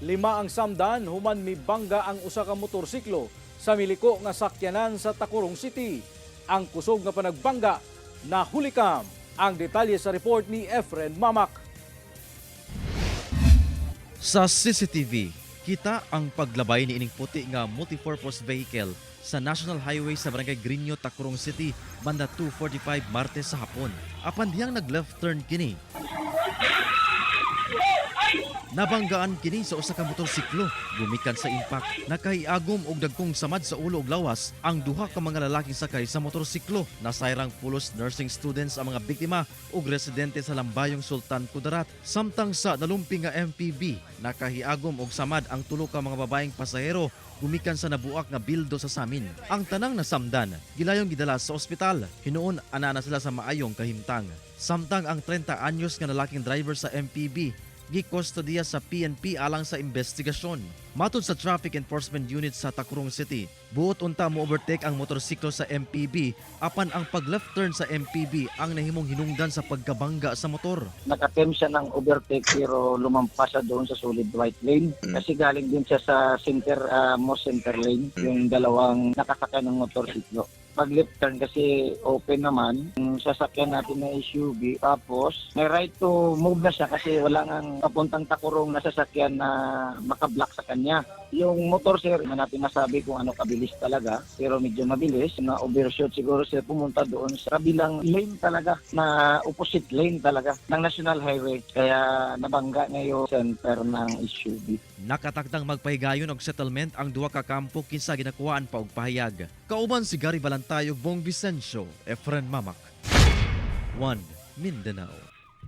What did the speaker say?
Lima ang samdan human mibangga ang usa ka motorsiklo sa miliko nga sakyanan sa Tacurong City. Ang kusog nga panagbangga nahulikam. Ang detalye sa report ni Efren Mamak. Sa CCTV, kita ang paglabay ni ining puti nga multipurpose vehicle sa National Highway sa Barangay Griño, Tacurong City, banda 2:45 Martes sa hapon. Apan dihang nag-left turn kini, nabanggaan kini sa usa ka motorsiklo. Gumikan sa impact, nakahiagom og dagkong samad sa ulo ug lawas ang duha ka mga lalaking sakay sa motorsiklo. Nasayrang pulos nursing students ang mga biktima ug residente sa Lambayong, Sultan Kudarat. Samtang sa nalumping nga MPV, nakahiagom og samad ang tulo ka mga babaeng pasahero gumikan sa nabuak nga bildo sa samin. Ang tanang nasamdan, gilayong gidala sa ospital. Hinuon ana na sila sa maayong kahimtang. Samtang ang 30 anyos nga lalaking driver sa MPV gikustodiya sa PNP alang sa investigasyon. Matod sa Traffic Enforcement Unit sa Tacurong City, buot unta mo overtake ang motorsiklo sa MPV apan ang pag left turn sa MPV ang nahimong hinungdan sa pagkabangga sa motor. Naka-attempt siya ng overtake pero lumampas siya doon sa solid white lane kasi galing din siya sa center most center lane yung dalawang nakasakay ng motorsiklo. Pag left turn kasi open naman yung sasakyan natin na SUV, tapos may right to move na siya kasi wala nang papuntang Tacurong na sasakyan na makablock sa kanya. Yung motor, sir, hindi natin masabi kung ano kabilis talaga, pero medyo mabilis na overshoot siguro siya, pumunta doon sa kabilang lane talaga, na opposite lane talaga ng National Highway, kaya nabangga niya yung center ng SUV. Nakatakdang magpahigayon og settlement ang duha ka kampo kinsa ginakuhaan pa og pahayag. Kauban si Gary Balantay ug Bong Vicencio, Efren Mamak. 1 Mindanao.